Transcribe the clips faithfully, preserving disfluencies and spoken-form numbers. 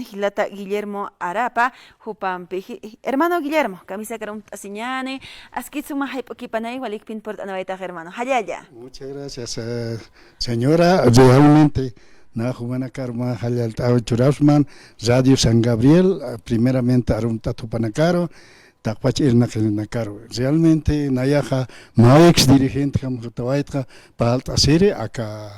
jilata Guillermo Arapa, jupampi. Ji-, hermano Guillermo, kamisakar arumt'asiñäni, askit suma jayp'ukipanay, walikpin purt'anawaytax, hermano. Jallalla. Muchas gracias, eh, señora. Realmente, na jumanakar mä jallallt'aw churasman, Radio San Gabriel, eh, primeramente arumt'at jupanakaru, taqpach irnaqinakaru. Realmente, nayaxa mä ex dirigentjam jutawaytxa, parlt'asiri aka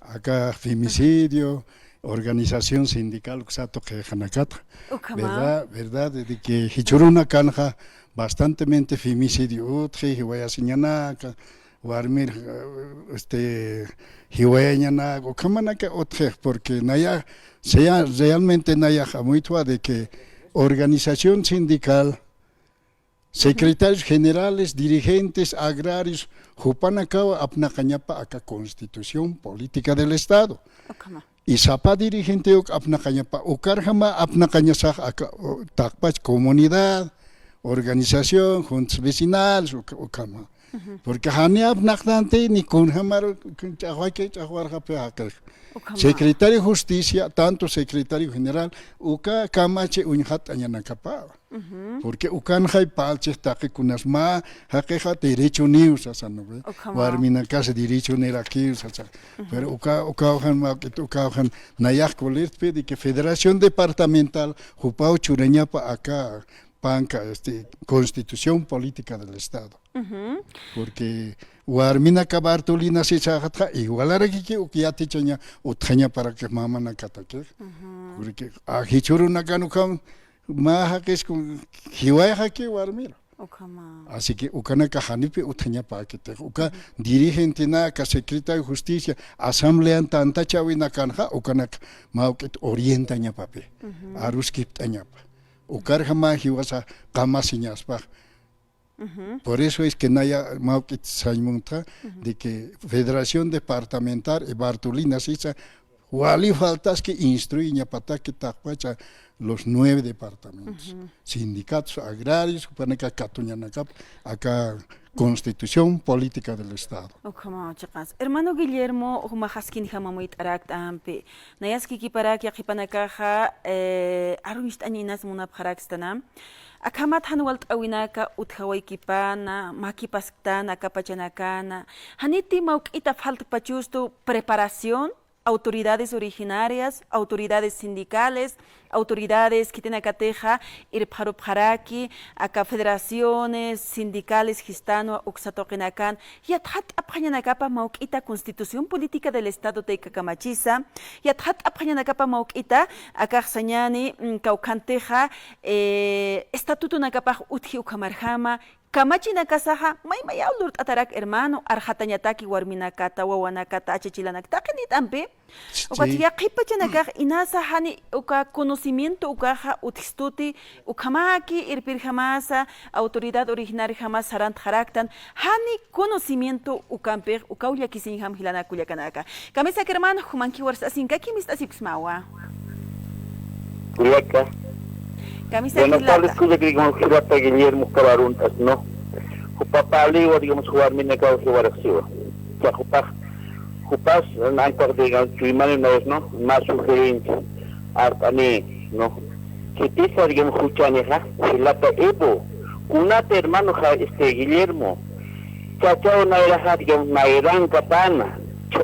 aka femicidio, organización sindical uksa tuqixanakatxa. Ukhama. ¿Verdad? ¿Verdad? De que jichhürunakanxa bastantemente femicidio utji, jiwayasiñanaka, warmir, eh, este, jiwayañanaka, ukhamanaka utji, porque naya, sea realmente nayax amuytwa de que organización sindical secretarios generales, dirigentes agrarios, jupanakaw apnaqañapa aka Constitución Política del Estado. Ukhama. Y sapa dirigente uk apnaqañapa, ukarjama apnaqañasax aka, o, taqpach comunidad, organización, juntas vecinales, uk-, ukhama. Ujú. Porque jani apnaqtanti ni kunjamar ch'axwaki ch'axwarjapi jaqix. Ukhama. Secretario de Justicia, tanto secretario general, uka kamachi uñjat'añanakapa. Ujú. Porque ukanxay parlchix taqi kunas mä jaqixa derechoniw sasa, ¿no ve? Ukhama. Warminakas derechonirakiw sasa. Ujú. Pero uka, ukawjan mä, ukawjan nayax kulirtpi de que Federación Departamental jupaw churañapa aka panka, este, Constitución Política del Estado. Ujú. Porque warminaka Bartolina Sisatxa igualarakiki uk yatichaña utjañaparakix mamanakatakix. Ujú. Porque a jichhürunakan ukham mä jaqis kun jiwayxaki warmir. Ukhama. Así que ukanaka janipi utjañapäkitix. Uka dirigentenaka, secretario de Justicia, asamblean tantachäwinakanxa, ukanaka mawk'it orientañapapi. Ujú. Aruskipt'añapa. Ukarjama jiwasa qamasiñaspa. Ujú. Por eso es que naya mawk'it sañ muntxa, ujú, de que Federación Departamental y Bartolina Sisa wali faltaski instruiñapataki taqpacha los nueve departamentos. Ujú. Sindicatos agrarios, jupanaka katuñanakap, aka Constitución Política del Estado. Ukhama chiqas. Hermano Guillermo, jumax askinjam amuyt'arakt'ampi. Nayaskikiparak yaqhipanakaxa, eh, aruñcht'aña inas munapxarakstan. Akhamat jan walt'äwinaka utjawaykipana, mäkipasktan aka pachanakana. Janiti mawk'ita faltpachustu preparación, autoridades originarias, autoridades sindicales, autoridades khitinakatixa irpxarupxaraki, aka federaciones sindicales jistanwa uksa tuqinakan, yatxatt'apxañanakapa mawk'ita Constitución Política del Estado tayka kamachisa, yatxatt'apxañanakapa mawk'ita akax sañäni, mm, kawkhantixa, eh, estatutonakapax utji ukhamarjama, kamachinakasaxa maymayaw lurt'atarak hermano, arxatañataki warminakata, wawanakata, achachilanakta, taqinit'ampi, sí, ukatix yaqhip pachanakax inasa jani uka conocimiento ukaxa utjstuti, ukhamaki irpirjamasa autoridad originarjama sarantxaraktan, jani conocimiento ukampix, ukaw llakisiñjam jilanak kullakanaka. Kamisaki hermano, jumankiw arsasinkaki, mist'asipksmawa. Kullaka. Kamisaki jilata. Buenas tardes, kullaka, digamos, jilata Guillermo Cabaruntas, ¿no? Jupa paliwa, digamos, warminakaw jiwaraksiwa. Ya jupax, jupas, antax, digamos, chuymani una vez, ¿no? Más sugerencia. Art'ani, ¿no? Khitisa, digamos, juchanixa, jilata Evo. Kunata, hermano, ja, este, Guillermo. Chachaw nayraxa, digamos, nayrankapana.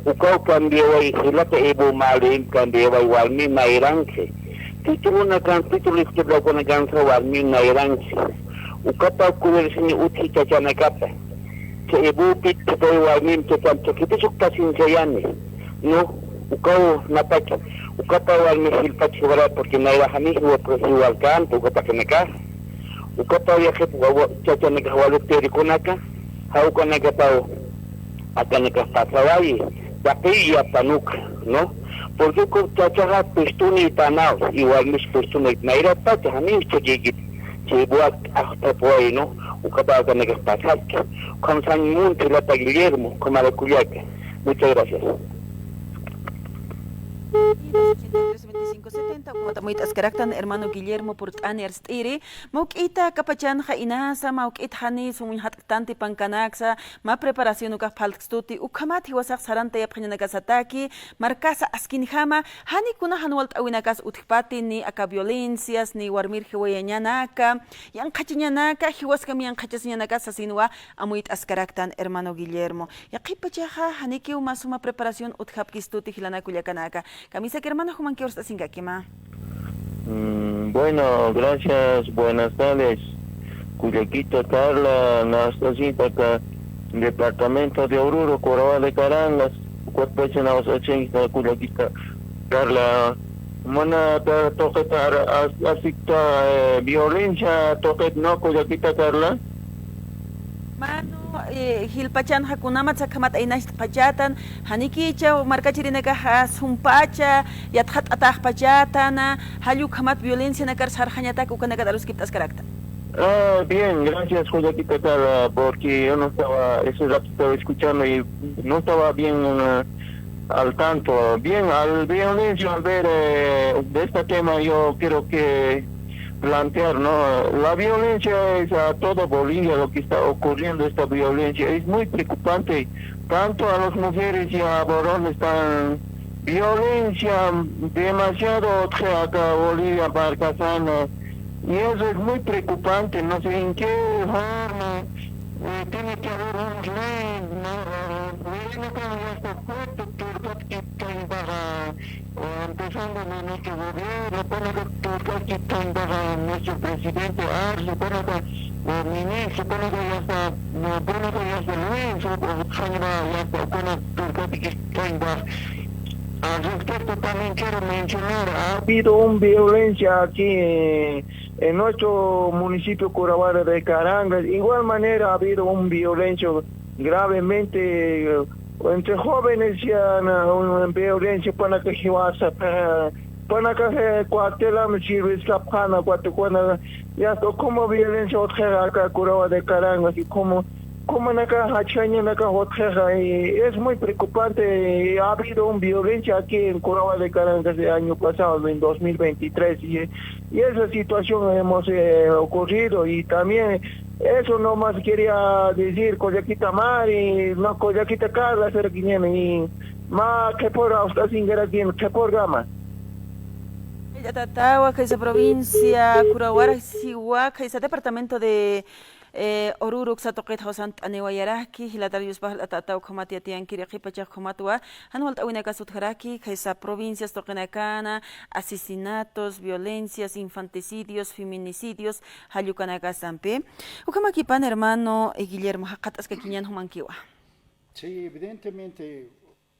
Ukaw cambiaway, jilata Evo Malim cambiaway, warmi nayranki. Titulonakan, titulo izquierda ukanakansa warmi nayranki. Ukata kuwirsiña utji chachanakata. Cha Evopi chachay warmim chachan, cha khitis uk pacienciayani. No, ukaw napacha. Ukata warmi jilpach jiwara, porque nayraxani jiwa, jiwalkanta, ukata qinaka. Ukata yaqhip wawa, chachanakax wali tirikunaka. Jawkanakataw akanakax pasawayi, taqiy yapanuk, ¿no? Porque uka chachaxa puestuni panaw, igual mis puestuni nayrapacha, janiw chakikit, chay buwak ajtapuway, ¿no? Ukataw akanakax pasaski. Ukham sañ munti jilata Guillermo, ukhamara kullaka. Muchas gracias. Veinticinco setenta, ukhamat amuyt'askaraktan hermano Guillermo Purt'ani arst'iri, mawk'ita kapachanxa inasa, mawk'it jani sum uñjat'ktanti pankanaksa, mä preparación ukax phalt'kstuti, ukhamat jiwasax sarantayapxañanakasataki, markasa askinjama, jani kuna jan walt'äwinakas utjpati, ni aka violencias, ni warmir jiwayañanaka, yanqhachañanaka, jiwaskam yanqhachasiñanaka sasinwa amuyt'askaraktan hermano Guillermo. Yaqhip pachaxa, janikiw mä suma preparación utjapkistuti jilanaka kullakanaka. Kamisaki hermano, jumankiw arst'asinkakima. Mm, bueno, gracias, buenas tardes. Kullakita Carla, nä arst'asipxta aka departamento de Oruro, Curawar de Carangas, ukat pacha nä arst'asinkta kullakita Carla. Mana ta tuqita ar-, as-, asikta, eh, violencia tuqit, ¿no, kullakita Carla? Mano, eh, jilpachanxa kunamat sakhamat aynacht'pachatan, janikicha markachirinakaxa sumpacha, yatxat'ataxpachatan, jall ukhamat violencianakar sarxañatak ukanakat aruskipt'askarakta. Ah, bien, gracias, kullakita Carla, porque yo no estaba, ese rato estaba escuchando y no estaba bien, eh, al tanto. Bien, al violencia, al ver, eh, de este tema, yo quiero que plantear, ¿no? La violencia es a todo Bolivia lo que está ocurriendo, esta violencia es muy preocupante, tanto a las mujeres y a varones están violencia demasiado otro acá Bolivia, Barcasana, y eso es muy preocupante, no sé en qué forma, eh, tiene que haber una ley, ¿no? Eh, no creo ya está fuerte, que, que, que, eh, empezando de nuestro gobierno, con el doctor Kaki Tandaga, nuestro presidente Arce, con el, eh, ministro, con el ya está, eh, con el ya está Luis, o, o, con el ya está, con el doctor Kaki Tandaga. Al respecto también quiero mencionar, ha habido un violencia aquí, eh, en nuestro municipio Curawara de Carangas. Igual manera ha habido un violencia gravemente, eh, entre jóvenes ya na, un violencia panaka jiwasa, pa-, panaka, eh, cuartelam sirve sapana, cuatro cuana, ya está como violencia otro acá Curawara de Carangas, y como, como naka hachaña naka otro, y es muy preocupante, y ha habido un violencia aquí en Curawara de Carangas el año pasado, en dos mil veintitrés, y, y esa situación hemos, eh, ocurrido, y también eso nomás quería decir, kullakita Mari, no, kullakita Carla, sarakiñäni, mä qhipura arst'asinkarakiñäni, qhipurkama. Tatawa, khaysa provincia Curawara siwa, khaysa departamento de, eh, Oruro uksa tuqit jawsant'aniwayaraki, jilatar Diospa jalt'ata ukhamat yatiyankiri, qhipachax ukhamatwa, jan walt'äwinakas utjaraki, khaysa provincias tuqinakana, asesinatos, violencias, infanticidios, feminicidios, jall ukanakasampi. Ukhamakipan hermano, eh, Guillermo, jaqat'askakiñän jumankiwa. Sí, evidentemente,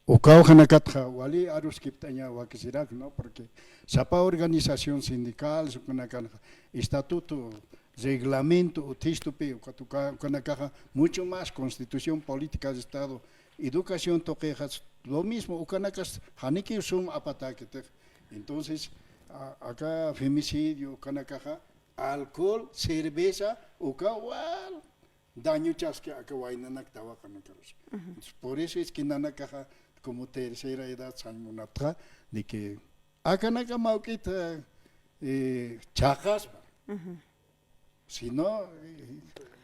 ukaw ukanakatxa wali aruskipt'aña wakisirak, ¿no? Porque sapa organización sindical, ukanakanxa estatuto, reglamento utjistupi, ukat uka-, ukanakaxa mucho más constitución política de Estado, educación tuqixa, lo mismo, ukanakas janikiw sum apatäkitix. Entonces, a-, aka femicidio, ukanakaxa, alcohol, cerveza, uka wal dañochaski aka waynanak tawaqanakarus. Entonces, por eso es que nanakaxa como tercera edad sañ munapxta de que akanaka mawk'ita, eh, chhaqaspa. Si no, eh,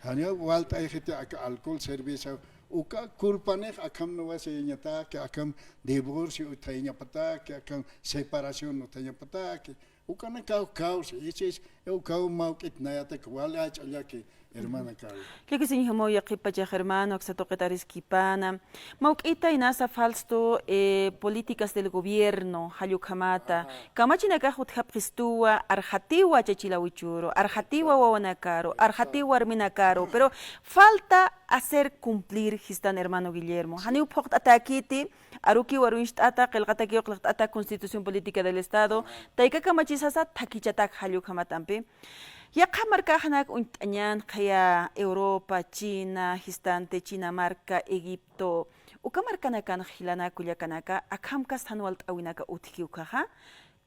janiw walt'ayxiti aka alcohol, cerveza, uka culpanix akham nuwasiyañataki, akham divorcio utjayañapataki, akham separación utjayañapataki, ukanakaw causa, ese es, ukaw mawk'it nayatak wali jach'a llaki, hermana Carla. Llakisiñjamaw yaqhip pachax hermano, aksa tuqit ariskipana. Mawk'ita inasa falstu, eh, políticas del gobierno, jall ukhamata. Kamachinakax utjapxistuwa, arxatiwa Chachila wichuru, arxatiwa wawanakaru, arxatiwa warminakaru, pero falta hacer cumplir, jistan hermano Guillermo. Janiw phuqt'atäkiti, arukiw aruñcht'ata, qillqatakiw qillqt'ata Constitución Política del Estado, tayka kamachisasa thakhichatak jall ukhamatampi. Yaqha markaxanak uñt'añän, qhaya Europa, China, jistante Chinamarca, Egipto, uka markanakanx jilanaka kullakanaka, akham kasta jan walt'äwinaka utjki ukaxa,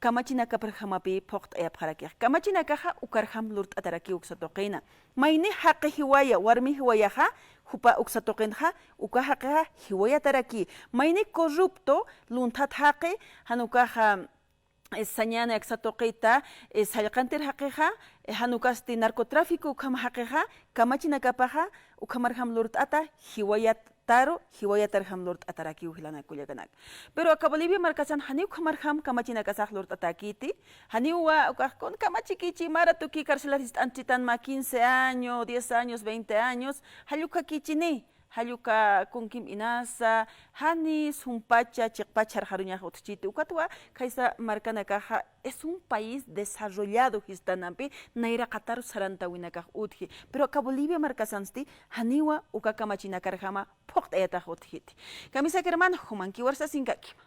kamachinakaparjamapï phuqt'ayapxarakix. Kamachinakaxa ukarjam lurt'atarakiw uksa tuqina. Mayni jaqi jiwaya, warmi jiwayaxa, jupa uksa tuqinxa, uka jaqixa jiwayataraki. Mayni corrupto, lunthat jaqi, jan ukaxa, eh, sañäni aksa tuqita, eh, sallqantir jaqixa, eh, jan ukasti narcotráfico ukham jaqixa, kamachinakapaxa, ukhamarjam lurt'ata, jiwayataru, jiwayatarjam lurt'atarakiw jilanaka kullakanaka. Pero aka Bolivia markasan janiw ukhamarjam kamachinakasax lurt'atäkiti, janiw ukax kun kamachikichi, mara tuki carcelar jist'anchitan mä quince años, diez años, veinte años, jall ukakichini. Jall uka kunkim inasa, jani sumpacha, chiqpacha jarjaruñax utjchiti. Ukatwa, khaysa markanakaxa, es un país desarrollado jistanampi, nayraqatar sarantawinakax utji. Pero aka Bolivia markasansti, janiwa uka kamachinakarjama phuqt'ayatax utjiti. Kamisaki hermano, jumankiwar sasinkakima.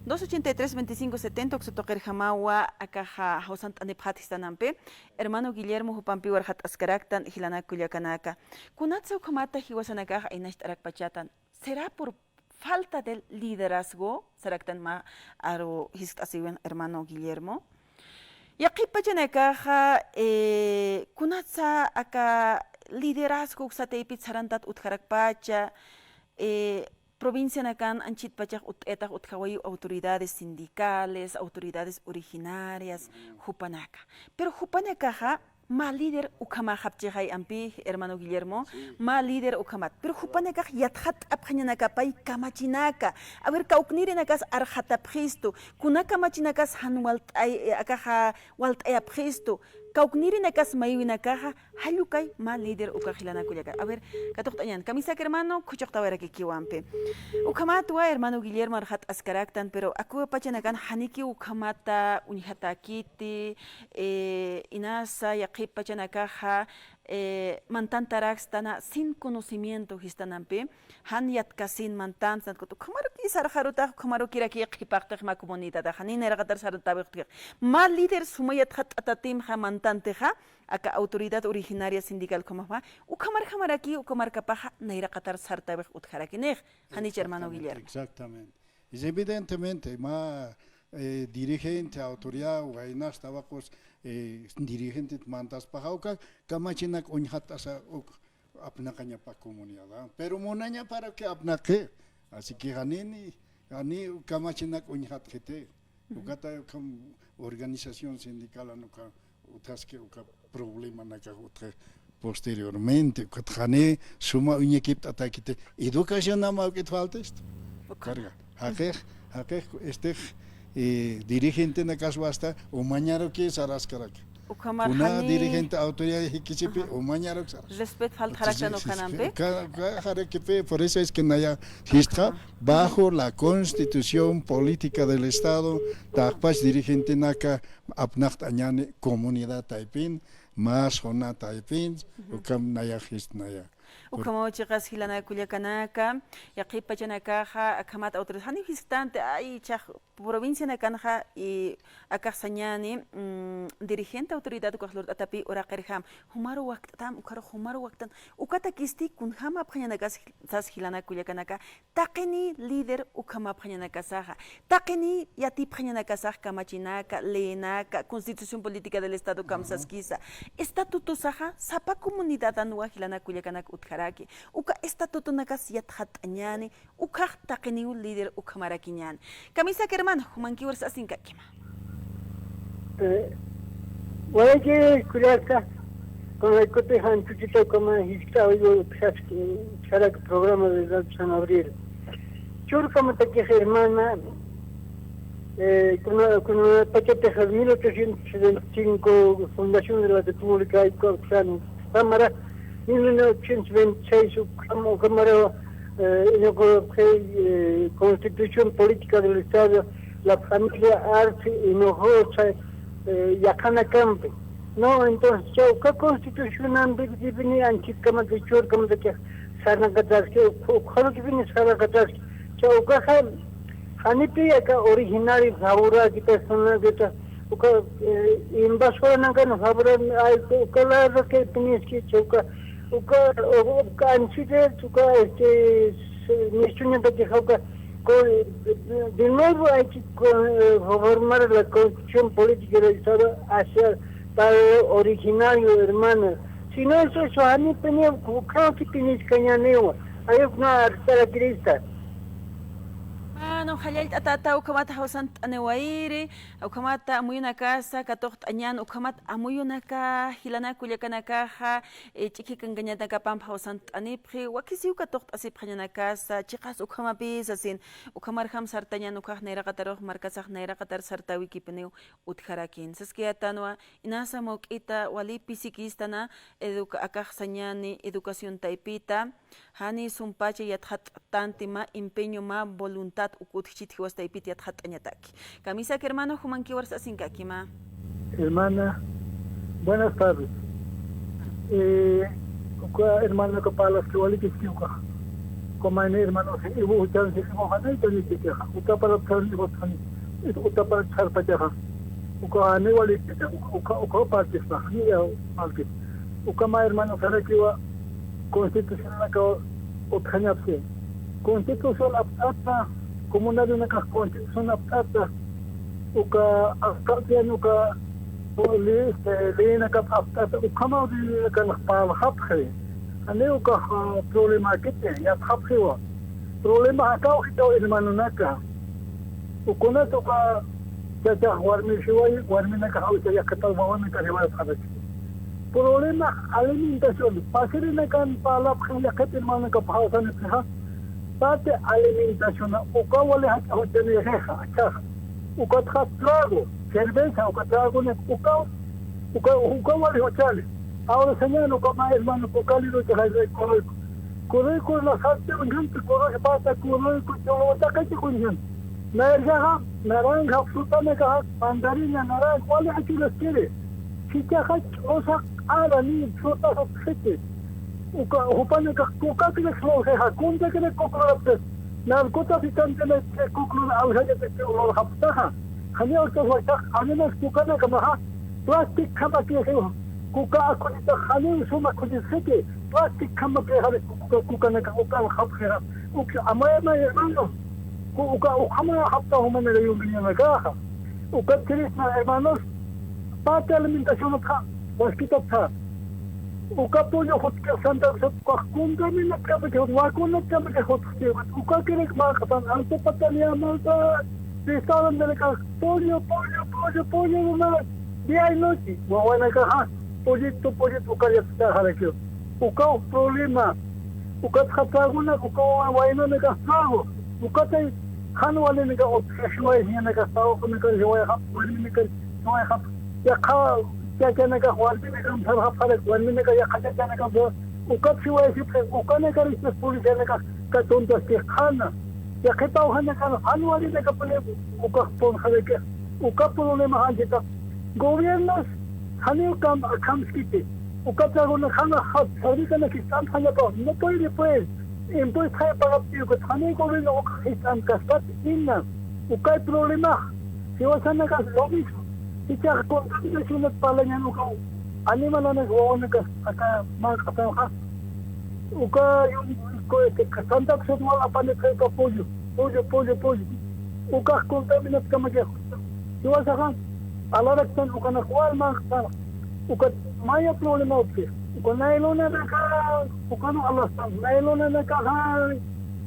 Dos ochenta y tres, veinticinco setenta, uksa tuqirjamawa, akaxa jawsant'anipxat jistanampi. Hermano Guillermo jupampiw arxat'askaraktan, jilanaka kullakanaka. Kunatsa ukhamata jiwasanakax aynacht'arakpachatan. ¿Será por falta de liderazgo? Saraktan mä aru jiskt'asiwin hermano Guillermo. Yaqhipachanakaxa, eh, kunatsa aka liderazgo uksa taypit sarantat utjarakpacha, eh, provincianakan anchitpachax utt'ayatax utjawayiw autoridades sindicales, autoridades originarias, jupanaka. Pero jupanakaxa mä líder ukhamaxapchixay ampi, hermano Guillermo, sí, mä líder ukhamat. Pero jupanakax yatxatt'apxañanakapay kamachinaka. A ver, kawknirinakas arxatapxistu, kuna kamachinakas jan walt'ay, eh, akaxa walt'ayapxistu, kawknirinakas maywinakaxa, jall ukay mä líder ukax jilanaka kullaka. A ver, katuqt'añän, kamisaki hermano, khuchuqtawayarakikiwa ampi. Ukhamatwa hermano Guillermo arxat'askaraktan, pero akupachanakan janikiw ukhamata uñjatäkiti, eh, inasa, yaqhipachanakaxa, eh, mantantarakstana sin conocimiento jistanampi, jan yatkasin mantantsnat, kut ukhamarukï sarxarutax, ukhamarukïraki qhipaqtix mä comunidadaxa, janiw nayraqatar sartäwix utjix. Mä líder suma yatxatt'atatimxa mantantixa, aka autoridad originaria sindical ukhamaxa, ukhamarjamaraki, uka markapaxa nayraqatar sartäwix utjarakinix. Janich hermano Guillermo. Exactamente, exactamente. Y evidentemente, mä, eh, dirigente, autoridad, waynas, tawaqus, eh, dirigente mantaspaxa uka, kamachinak uñjatt'asa uk apnaqañapa comunidad. Pero munañaparaki apnaqi. Así que janini, jani kamachinak uñjatxiti. Ukata ukham organización sindical anuka utjaski uka problemanakax utji posteriormente, ukat jani suma uñakipt'atäkiti, educación ama ukit falta esto. Ukhama. Carga. Jaqix, jaqix, este, eh, dirigentenakas wasta, umañaruki saraskaraki. Ukhama kuna jani dirigente autoridad jikisipi, ajá, umañaruk saras. Respeto faltxaraktan ukanampi. Uka, uka jarakipi, por eso es que naya jistxa, ajá, bajo la Constitución Política del Estado, taqpach dirigentenaka apnaqt'añäni comunidad taypin, mä zona taypin, ujú, ukham nayax jist naya. Ukhamaw chiqas jilanaka kullakanaka, yaqhipachanakaxa, akhamat autoridad, janiw jisktänti, ay, ichhax provincianakanxa, y akax sañäni, mm, dirigente autoridad ukax lurt'atapï uraqirjam, jumaru wakt'atam, ukharu jumaru wakt'an, ukatakisti kunjämapxañanakas sas jilanaka kullakanaka, taqini líder ukhamapxañanakasaxa, taqini yatipxañanakasax kamachinaka, leyenaka, Constitución Política del Estado kamsaskisa, estatutosaxa sapa comunidadanwa jilanaka kullakanak utjaraki, uka estatutonakas yatxatt'añäni, ukhax taqiniw líder ukhamarakiñäni. Kamisaki hermano, jumankiwar sasinkakima. Eh, wayaki kullaka, kunaykuti jan chuchita ukama jiskt'awiw utjaski, utjaraki programa de Radio San Gabriel. Churkamataki hermana, eh, kuna, kuna pachataxa mil ochocientos setenta y cinco, Fundación de la República, y Cámara, mil novecientos veintiséis, ukam-, ukamara, eh, inauguró, eh, Constitución Política del Estado, la familia Arce Hinojosa, eh, yaqhanakampi. No, entonces, chawka constitucionampi, dipini anchitkamata, churkamataki, sarnaqataski, ukhamatipini sarnaqataski. Chawkaxa, janipi aka originario favorakita, sonakita, uka, eh, invasoranakana favoran, ay, uka lado que piniski, chawka, uka, uka anchita, uka, este, se-, nistuñataki, uka, con, de, de nuevo hay que con, eh, formar la constitución política del Estado hacia tal originario, hermana. Si no, eso, eso a mí tenía, creo que tenía que cañar, ayuqna artara Crista. Mano, jallallt'atata, ukhamata jawsant'aniwayiri, ukhamata amuyunakasa katuqt'añan, ukhamat amuyunaka, jilanaka kullakanakaxa, eh, ch'ikhi kankañanakapamp jawsant'anipxi, wakisiw katuqt'asipxañanakasa, chiqas ukhamapï sasin, ukhamarjam sartañan, ukax nayraqatarux markasax nayraqatar sartäwikipiniw utjarakin. Saskayätanwa, inasa mawk'ita wali pisikistäna, educa-, akax sañäni educación taypita, jani sumpacha yatxatt'anti mä empeño, mä voluntad uk utjchit jiwas taypit yatxatt'añataki. Kamisaki hermano, jumankiw arst'asinkaki mä. Hermana, buenas tardes. Eh, uka hermana, uka parlaski walikiski uka. Como mayni hermano, si ibu uchan, si ibu janay, tani chikixa. Uta para tani, ibu tani. Uta para charpachaxa. Uka ani walikicha, uka, uka, uka partisna, ni ya partis. Uka mä hermano, sarakiwa constitución naka utjañapxi. Constitución apt'ata, comunarionakax constitución apt'ata, uka alcaldian uka li-, este, leyinakap apt'ata, ukhamaw leyinakanax parlxapxi. Jani ukax, ah, problemakiti, yatxapxiwa. Problema akaw jitaw hermanonaka. Ukunat uka chachax warmi jiway, warminakax awisa yaqhipaw wawanakax jiwayapxaraki. Problema alimentación, pasirinakan parlapxi yaqhip hermanonakap jawsanipxixa, parte alimentación, uka wali jach'a juchanïxixa, achaxa. Ukatxa trago, cerveza, uka tragonak, uka, uka, uka wali juchani. Ahora sañäni uka mä hermano, uka liruchaxa, corroyco. Corroyco, la sartén, gente, corroyco, pata, corroyco, cholo, taqachi, con gente. Nayrjaxa, naranja, frutanakaxa, mandarina, naranja, wali jach'unaskiri. Jichhaxa ch'usa q'ara, ni frutas utjxiti. Uka, jupanakax cocakirak lurxixa, kuntakirak coca lurapxi. Narcotraficante na coca lur aljañataki lurxapxtaxa. Jani ukax wachax, animas cocanakamaxa, plastic jamakixi, coca akhunitax jani suma akhunitxiti, plastic jamakixi, coca, cocanakax uka alxapxixa. Uka amaya, amaya, hermano. Ku-, uka, ukhama japta jumanaka yunkiñanakaxa. Uka tirisna, hermanos, parte alimentación utja, waskitapxa. Uka pollo jutki Santa Cruz, uka contaminat kamaki, vacuna kamaki jutki, uka kirik mä q'atan, alto patania, malta, restaurante de pollo, pollo, pollo, pollo, una día y noche. Wawanakaxa, pollito, pollito, uka yatxarakiw. Uka problema. Ukatxa tragonak, uka waynanakax trago. Ukatay jan walinakax utji jiwayasiñanakax, tragokunakax jiwayxapxi, warminakax jiwayxapxi. Yaqha chachanakax warminakax sarxapxaraki, warminakax yaqha chachanakax, ukat jiwayasipxi, ukanakarispas policianakax katuntasti qhana. Yaqhipaw janakan jan walinakapuni ukax punxaraki, uka problema janchita. Gobiernos janiw kam, akham skiti. Uka tragonak jana jat, sarvikanak jist'antxañapaw. No puede, pues. Impuesto jay pagapti ukat janiw gobierno uka jist'antkaspati ina. Ukay problema. Jiwasanakas lo mismo. Jichhax contaminacionat parlañan ukaw. Animalanak wawanakas aka mä q'atanxa. Uka yun, ko, este, Santa Cruz wal apanipxi uka pollo, pollo, pollo, pollo. Ukax contaminat kamaki. Jiwasaxa, alaraktan ukanak wal mä q'atanxa. Ukat maya problema utji. Uka nailonanaka, ukan alastan. Nailonanakaxa,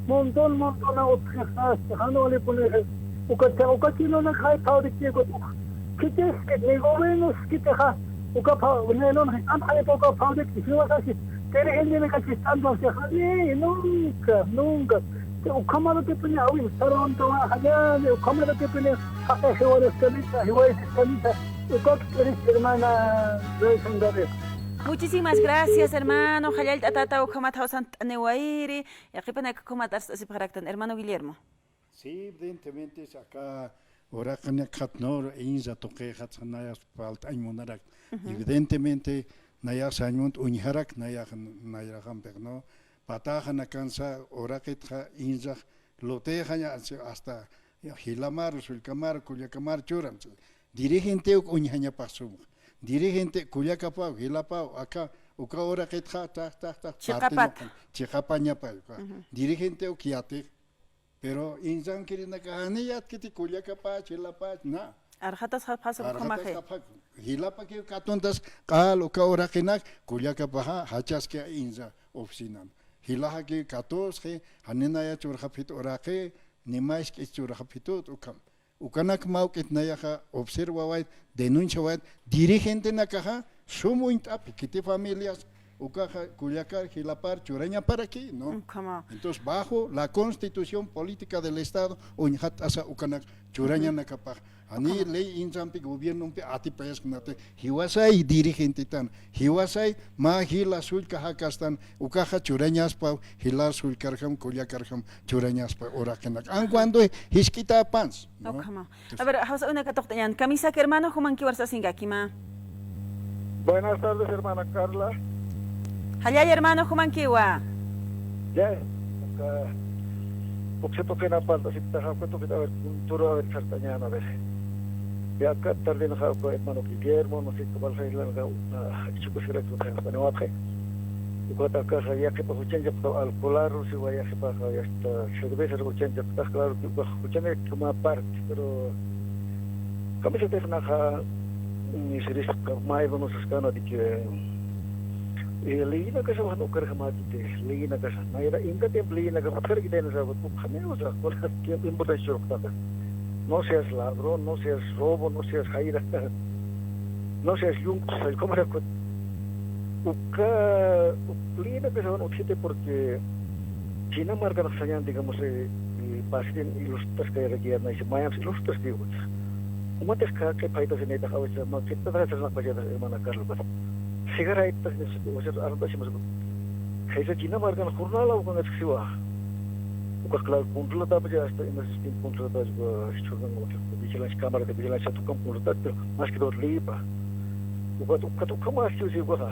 montón, montón utjixi, jan walipuni. Ukat, uka chinonak jay fabricti ukat. Khitis, ni gobiernos khitixa. Uka pha-, nailon, am, ay, uka fabric, jiwasasi, tiri gente me cachistando, o sea, ni, nunca, nunca. Ukhamaraki puni, awi, sarantawa, jani, ukhamaraki puni, jaqi, jiwariskanisa, jiwariskanisa, uka, eres hermana, Rey Sangare. Muchísimas gracias, hermano. Jallallt'atata, ukhamat jawsant'aniwayiri, yaqhipanak ukhamat arst'asipxaraktan, hermano Guillermo. Sí, evidentemente, aka uraqinakxat nur insa tuqixat nayax faltañ munarak. Ujú. Evidentemente, nayax sañ munt uñjarak, nayax nayraxampix, ¿no? Pataxanakansa uraqitxa insax lutixaña, hasta jilamar, sullkamar, kullakamar churam. Dirigente uk uñjañapax sum. Dirigente kullakapaw, jilapaw, aka, uka uraqitxa, tax, tax, tax, chiqapa, partinuqan, chiqapañapay, uka. Ujú. Dirigente uk yatix. Pero insankirinakax jani yatkhiti kullakapach, jilapach, na. Arxatas japjas. Arxatas ukhamaxi. Japjak. Jilapakiw katuntas q'al uka uraqinak kullakapaxa jachaski insa oficinan. Jilaxakiw katusxi, jani naya churxapxit uraqi, ni mask'is churxapxitut ukham. Ukanak mawk'it nayaxa observawayt, denunciawayt, dirigentenakaxa sum uñt'apxi, kiti familias, ukaxa kullakar, jilapar churañaparaki, ¿no? Ukhama. Entonces, bajo la Constitución Política del Estado, uñjat'asa ukanak churañanakapax. Jani ley insanpi, gobiernompi atipayasknati, jiwasay dirigentetan, jiwasay mä jila sullka jakastan, ukaxa churañaspaw, jilar sullkarjam, kullakarjam churañaspa uraqinak. Aun cuando jisk'itapans, ¿no? Ukhama. A ver, jawsa uñak katuqt'añan. Kamisaki hermano, jumankiwa arsasingakima. Buenas tardes, hermana Carla. Jallalla hermano, jumankiwa. Ya, aka puksi tuqina partasiptaxa, uka tuqita, a ver, kunturu, a ver, sartañan, a ver. Ya, aka tardinxa, uka hermano Guillermo, no sé, kumal jaylan, uka, ah, chukusira, uka, bueno, apxe. Uka taka, ya, que pa, juchan, ya, pa, alcohol, si, ya, que pa, ya, está, cerveza, juchan, ya, está, claro, que, pa, juchan, que, ma, parte, pero, kamisatix naxa, mm, siris, ka, maygo, no, saskana, de que, eh, leyinakasa, no, ukarjamati, leyinakasa, nayra, inka tiempo leyinaka, ukarkitayna, sa, ukameo, sa, uka, tiempo importante, sa, uka, no seas ladrón, no seas robo, no seas jaira, no seas yunku, sa, como era, uka, leyinakasa, utjiti, porque, Dinamarca, sañan, digamos, eh, eh, pasin ilustraskayarakiya, naysï, mayamsa ilustraskiwa. Umatix kaqi paytas naytax, a veces, ma, ¿qué tal hacer una payada, hermana Carla? Sigaraytas, o sea, arantasimas. Jaysa Dinamarca, jornal, ukan, siwa. Uka, claro, controlata, pues, ya está, en ese tiempo, controlata, pues, churnan, como que, vigilancia, cámara de vigilancia, tukan, controlata, pero más que todo, lipa. Uka, uka, uka, más que, sí, uka.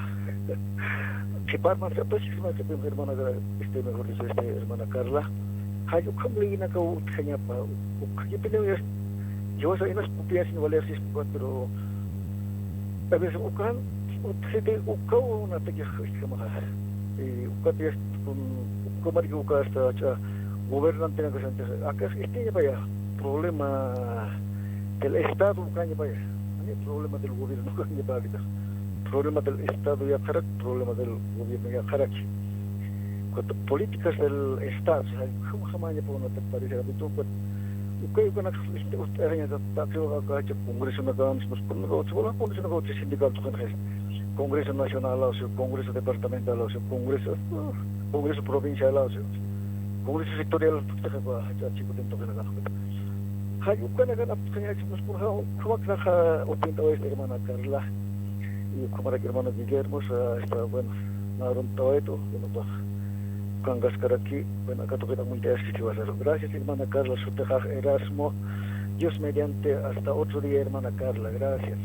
Qhiparman, pues, sí, más que, hermana, este, mejor dicho, este, hermana Carla. Jay, ukham leyinakaw utjañapa, ukha, yo tenía, yo, yo, unas copias sin valer, sí, pero, a veces, ukan, utjiti, ukaw, una, te, que, que, que, eh, uka, te, con, uka, marica, uka, hasta, cha, gobernante, una cosa, entonces, acá, este, ya, vaya, problema del Estado, uka, ya, vaya, ani problema del gobierno, uka, ya, vaya, problema del Estado, ya, para, problema del gobierno, ya, para, que, cuando políticas del Estado, o sea, ¿cómo se llama? Ya, por una, te parece, a mí, tú, pues, uka, uka, na, este, usted, ya, ta, ta, ta, ta, Congreso, na, Congreso, na, Congreso, Congreso Nacional, o sea, Congreso Departamental, o sea, Congreso, Congreso Provincial, o sea, Congreso Sectorial, jay, ukanakana, pues, jay, ukanakana, pues, jay, pues, por favor, ¿cómo que la, ja, opinta, hermana Carla? Y como era que hermano Guillermo, o sea, está, bueno, naron todo esto, bueno, pues, Kangaskaraki, bueno, acá toca muy de este, que va a ser. Gracias, hermana Carla, su teja Erasmo. Dios mediante, hasta otro día, hermana Carla, gracias.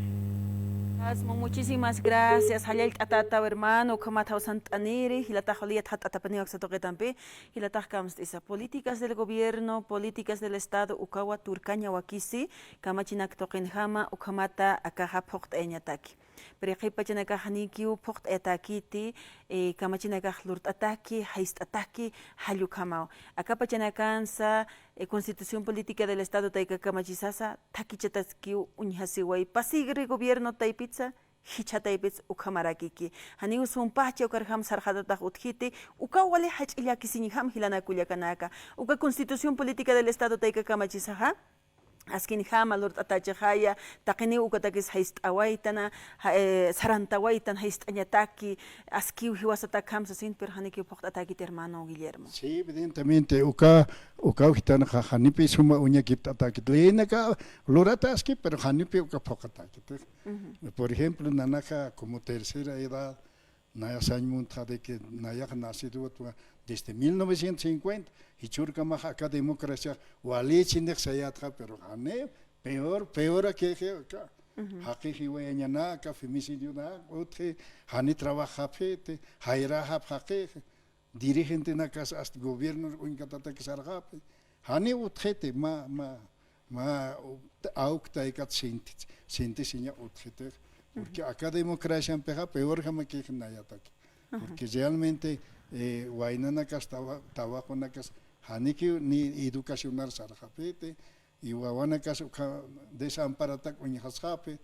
Erasmo, muchísimas gracias. Jallallt'atata, hermano, ukhamat jawsant'aniri, jilatax jawliyat jat'atapaniw aksa tuqitampi, jilatax kamst'isa políticas del gobierno, políticas del Estado, ukawa turkañawakisi, kamachinak tuqinjama, ukhamata akaxa phuqt'ayañataki. Pero yaqhip pachanakax janikiw phuqt'ayatäkiti, eh, kamachinakax lurt'ataki, jayst'ataki, jall ukhamaw. Aka pachanakansa, eh, Constitución Política del Estado tayka kamachisasa, thakichataskiw uñjasiway. Pasigri gobierno taypitsa, jichha taypitsa ukhamarakiki. Janiw sumpacha ukarjam sarxatatax utjiti, ukaw wali jach'a llakisiñjam jilanak kullakanaka. Uka Constitución Política del Estado tayka kamachisaxa, askinjama lurt'atächixaya, taqiniw ukatakis jayst'awaytana, ja-, eh, sarantawaytan, jayst'añataki, askiw jiwasatakjam sasin, pero janikiw phuqt'atäkit hermano Guillermo. Sí, evidentemente, uka, ukaw jitanxa, janipi suma uñakipt'atäkit. Leyinaka lurataski, pero janipi uka phuqatäkit. Por ejemplo, nanaka como tercera edad, naya sañ muntxa de que nayax nacido desde mil novecientos cincuenta, jichhürkamax aka democracia wali chinix sayatxa, pero jani peor, peor akixi aka. Jaqi jiwayañanaka, femicidio na, utji, jani trabajapxiti, jayrajap jaqixi, dirigentenakas hasta gobierno uñkatatakis sarxapi, jani utjiti, ma, ma, ma, awk taykat sinti, sintisiña utjitix. Porque aka democraciampixa peorjamakix nayataki. Porque realmente, eh, waynanakas, tawa-, tawaqunakas, Janikiw ni educacionar sarxapiti, y wawanakas ukha desamparatak uñjasxapi,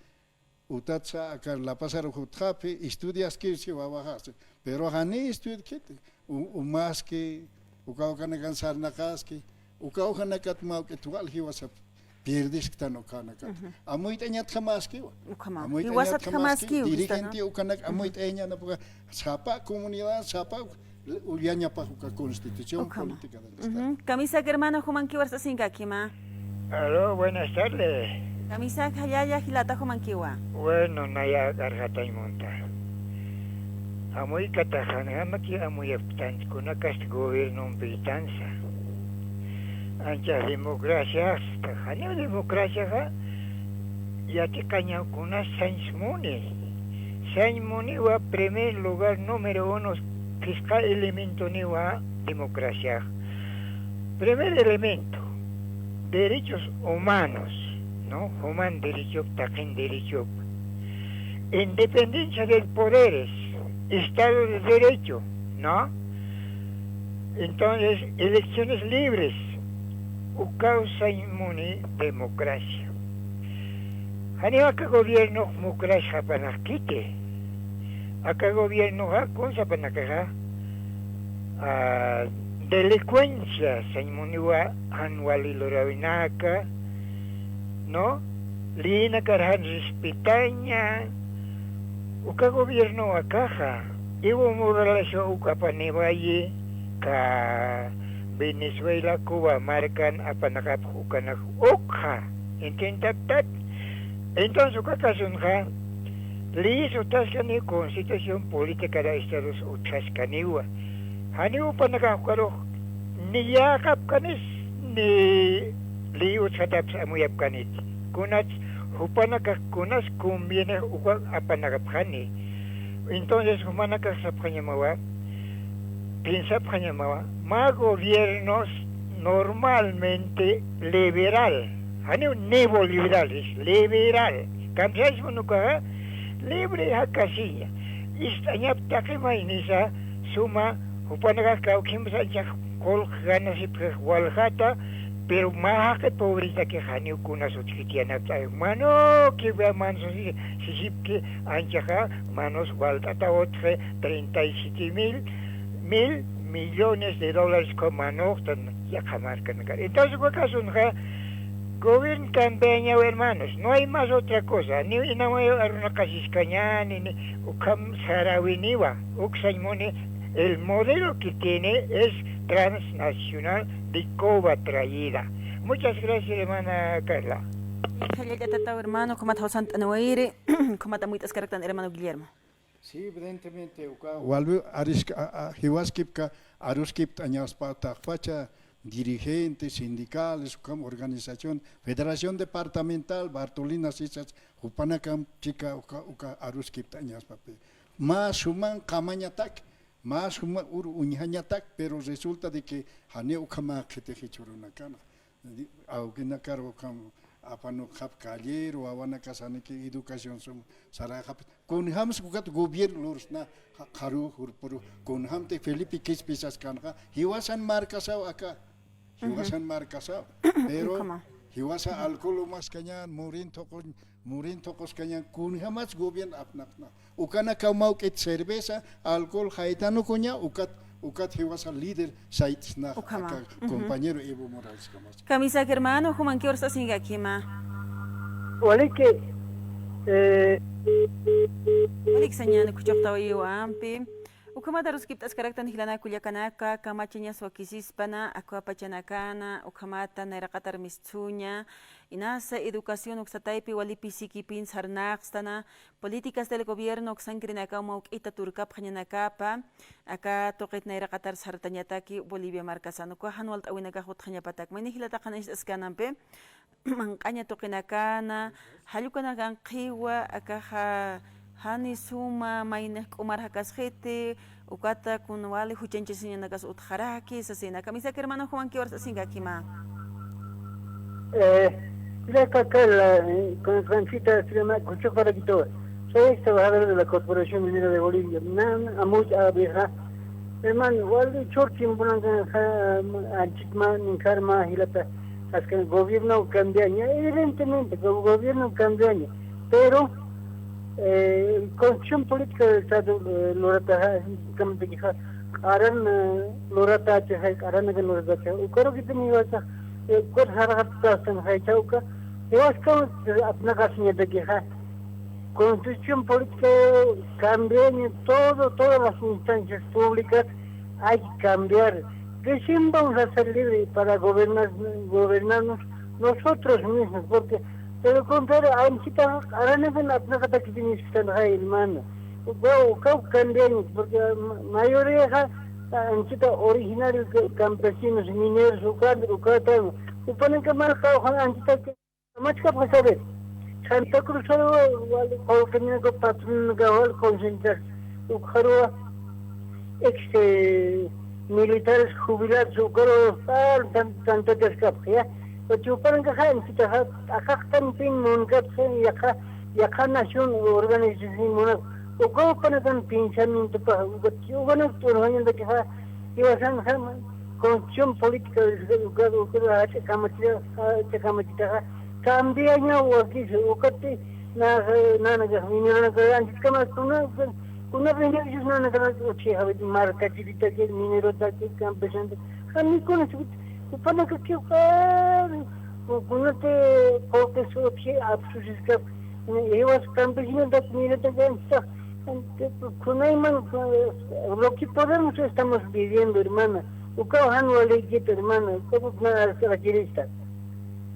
utatsa aka lapasar jutxapi, estudiaskiw si wawaxasi, pero jani estudiaskiti, u-, umaski, uka ukanakan sarnaqaski, uka ukanakat mawk'it wal jiwasap pierdisktan ukanakat. Ujú. Amuyt'añatjamaskiwa. Ukhama. Amuyt'añatjamaski, jiwasatjamaskiw, dirigente ukanak amuyt'añanapuka, sapa comunidad, sapa ullañapax uka constitución política del Estado. Ujú. Kamisak hermano, jumankiwa arst'asinkakima. Aló, buenas tardes. Kamisak jallalla jilata, jumankiwa. Bueno, naya karjatañ munta. Amuykataxan, amaki amuyapktanch kunakast gobiernompitansa. Ancha democracia, janiw democraciaxa, yatiqañaw kunas sañ muni. Sañ muniwa primer lugar, número uno, phisqa elementoniwa democracia. Primer elemento, derechos humanos, ¿no? Human derechop, taqin derechop. Independencia de poderes, Estado de Derecho, ¿no? Entonces, elecciones libres, ukaw sañ muni democracia. Janiw aka gobierno mukrasxapanakiti. Aka gobiernoxa kunsapanakaxa, ah, delincuencia sañ muniwa, jan wali luräwinaka, ¿no? Leyinakar jan respetaña, uka gobierno akaxa, Evo Morales uk apaniwayi, ka Venezuela, Cuba markan apanakapx ukanak ukxa, entiendatat. Entonces, uka kasunxa, leyes utjaskani, constitución política de Estados utjaskaniwa. Janiw jupanakax ukarux ni yäqapkanis, ni ley utjataps amuyapkaniti. Kunats jupanakax kunas conviene uka apanakapxani. Entonces, jumanakax sapxañamawa, piensapxañamawa, mä gobiernos normalmente liberal, janiw neoliberal, es liberal. Kamsayasmun ukaxa, libre jakasiña. Ist'añap taqi maynisa, suma, jupanakax kawkhimsa anchax qullq ganasipxix waljata, pero mä jaqi pobretakix janiw kunas utjkiti yanapt'awi. Manuki, vea, manso si-, sisipki anchaxa, manos walt'ata utji treinta y siete mil, mil millones de dólares uka manuxtan yaqha markanakar. Entonces, uka kasunxa, gobierno cambiañaw, hermanos. No hay más otra cosa. Ni inamayaw arunaqasiskañäni, ni ukham saräwiniwa. Uk sañ muni, el modelo que tiene es transnacional de Cuba traída. Muchas gracias, hermana Carla. Jallalla tataw hermano, ukhamat jawsant'anwayiri, ukhamat amuyt'askaraktan hermano Guillermo. Sí, evidentemente, uka walwi arisk-, a, a, jiwaskipka, aruskipt'añaspa taqpacha dirigentes sindicales, ukham organización, Federación Departamental Bartolina sisas, jupanakamp chika uka, uka aruskipt'añaspapi. Mä suman qamañatak, mä suma uru uñjañatak, pero resulta de que janiw ukhama qhitixichurunakana. Awkinakar ukham apanukxap caller, wawanakas janiki educación sum sarayxap. Kunjams ukat gobierno lursna, ja-, qharu, jurpuru, kunjamti Felipe Quispe saskanxa, jiwasan markasaw aka, jiwasan markasaw. Pero jiwasa alcohol umaskañan, murin thuqu-, murin thuquskañan, kunjamats gobierno apnaqna. Ukanakaw mawk'it cerveza, alcohol jaytanukuña, ukat, ukat jiwasa líder sayt'sna aka compañero Evo Morales kamas. Kamisak hermano, jumankiw arst'asinkakima. Waliki, eh, walik sañäni kuchuqtawiw ampi. Ukhamat aruskipt'askaraktan jilanaka kullakanaka, kamachañas wakisispana, akwa pachanakana, ukhamata nayraqatar mistsuña, inasa educación uksa taypi wali pisikipin sarnaqstana, políticas del gobierno uksankirinakaw mawk'ita turkapxañanakapa, aka tuqit nayraqatar sartañataki Bolivia markasan. Uka jan walt'awinakax utjañapatak. Mayni jilata qhanañcht'askanampi, manq'aña tuqinakana, jallukanakan qhiwa, akaxa jani suma, maynix k'umar jakasxiti, ukata kun wali juchañchasiñanakas utjaraki, sasina. Kamisak hermano, jumankiw arst'asinkakima. Eh, ya acá la, eh, con Francita Sirena, Cucho para Quito. Soy ex trabajador de la Corporación Minera de Bolivia. Nan, amuch, abeja. Hermano, wali chur tiemponankan, anchit mä, ninkar mä jilata, askan gobierno cambiaña, evidentemente, go-, gobierno cambiaña, pero, eh, constitución política del Estado, eh, lurataxa, kamtakixa, q'aran, eh, luratacha, q'aranakan luratacha, ukarukitani iwasa, eh, ukat jarxatastan jaycha uka, iwaskam, eh, apnaqasiñatakixa, Constitución política cambiaña, todo, todas las instancias públicas hay que cambiar. Recién vamos a ser libres para gobernar, gobernarnos nosotros mismos, porque de lo contrario, anchita q'aranakan apnaqatakipinisktan, hermano. Uka, uka cambiaña, porque ma-, mayoría anchita originarios, campesinos, mineros, uka, uka, upanaka mal qawqhan anchita Machkap Josabel, Santa Cruz wali qullqinaka, patronaka wali concentrar, ukxaruwa ex, eh, militares jubilados, ukaruwa, ah, tan-, tantataskapxa, ya. Uchupanakaxa, anchitaxa, t'aqaqtan pin munkapxa, yaqha, yaqha nación organización munak, ukawpanakan pensamientopaxa, uka, ukanak t'urjañantakixa, Iwasanxa, constitución política, uka, uka, uka, jach'a kamachita, jach'a kamachitaxa, cambiaña wakis, ukati, na, na, na, minero, na, anchit kamas, kuna, kuna beneficios, na, na, na, uchi, javi, marca, chirita, que minero, que campesino, jami, kuna, upanaka, que, uka, kunate, porque, uchi, absusiska, iwas, campesino, minero, que, Kunayman, eh, lo que podemos estamos viviendo, hermana. Ukaw jan waliykit, hermana. Ukaw na arqirista.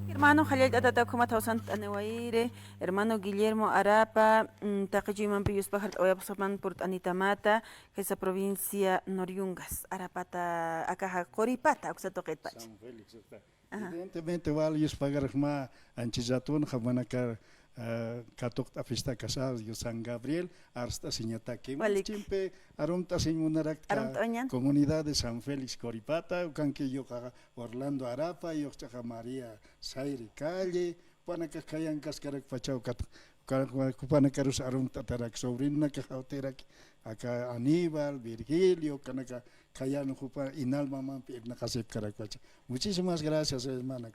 Hermano, jallallt'atata ukhamat jawsant'aniwayiri, hermano Guillermo Arapa, mm, taqi chuymampi yuspajart'awayapxsapan purt'anitamata, jisa provincia Nor Yungas, Arapata, akaxa Quripata, uksa tuqitpacha. San Félix, está. Ajá. Evidentemente, wal yuspagarxma anchis ratunxa manakar, ah, katuqt'apista kasar, yo San Gabriel, arst'asiñataki. Walik. Chimpi arumt'asiñ munarakta. Arumt'añan. Comunidad de San Félix Coripata, ukanki yuqa Orlando Arapa, yuqchaqa María Sayre Calle, panaka kayan kaskarak pachaw kat, ka-, ka-, kupanakarus arumt'atarak, sobrinonaka jawtirak, aka Aníbal, Virgilio, kanaka kayan jupa inal mamampi irnaqasipkarak pacha. Muchísimas gracias, hermana.